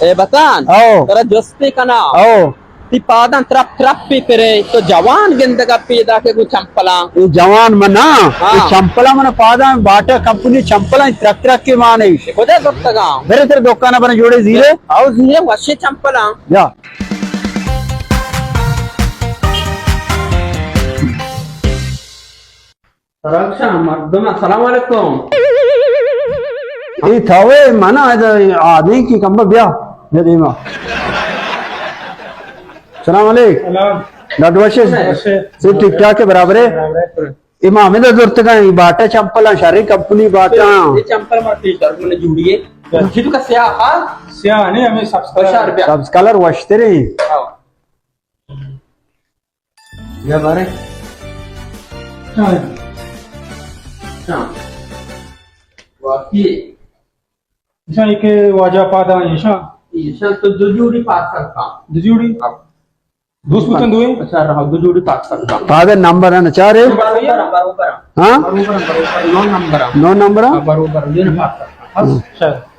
اے بتان، او۔ ترا جستے کنا۔ او۔ تی پاداں ترپ ترپ پی پرے، تو جوان گندگا پیدا کہ گوں چمپلاں۔ اے جوان من نا، ہاں۔ اے چمپلاں من پاداں باٹا کمپنی چمپلاں ترک ترک کے مانے۔ اے کجا زرتگاں؟ برے تر دکانا بنا جوڑے زیرے۔ او زیرے وشے چمپلاں۔ یا۔ سرکشاں مردم، السلام علیکم۔ اے تھاوے منا آدیں کی کمبا بیا، بیا دیما۔ سلام علیک۔ سلام۔ ڈاکٹر بخش۔ بخش۔ سے ٹھیک ٹھاک ہے، برابر ہے؟ برابر ہے۔ اے ما ہمیں زرتگاں، اے باٹا چمپل، شریں کمپنی باٹا۔ اے چمپل ما پیش دار، من جوڑی ہے۔ جی۔ جی تو کا سیاہ، ہاں؟ سیاہ نہیں، ہمیں سبز کلر۔ سبز کلر وشتریں۔ ہاں۔ بیا بارے۔ ہاں۔ ہاں۔ واقعی۔ ایشاں ایک واجہ پادا ایشاں۔ ایشاں تو دو جوڑی پاس کرتا۔ دو جوڑی؟ ہاں۔ دوست بوتن دوئے؟ اچھا، رہا، دو جوڑی پاس کرتا۔ پادا نمبر ہے نا، چار ہے؟ بروبر، بروبر۔ ہاں؟ بروبر، بروبر، نو نمبر۔ نو نمبر؟ ہاں، بروبر، یہ پاس کرتا۔ ہاں۔ اچھا۔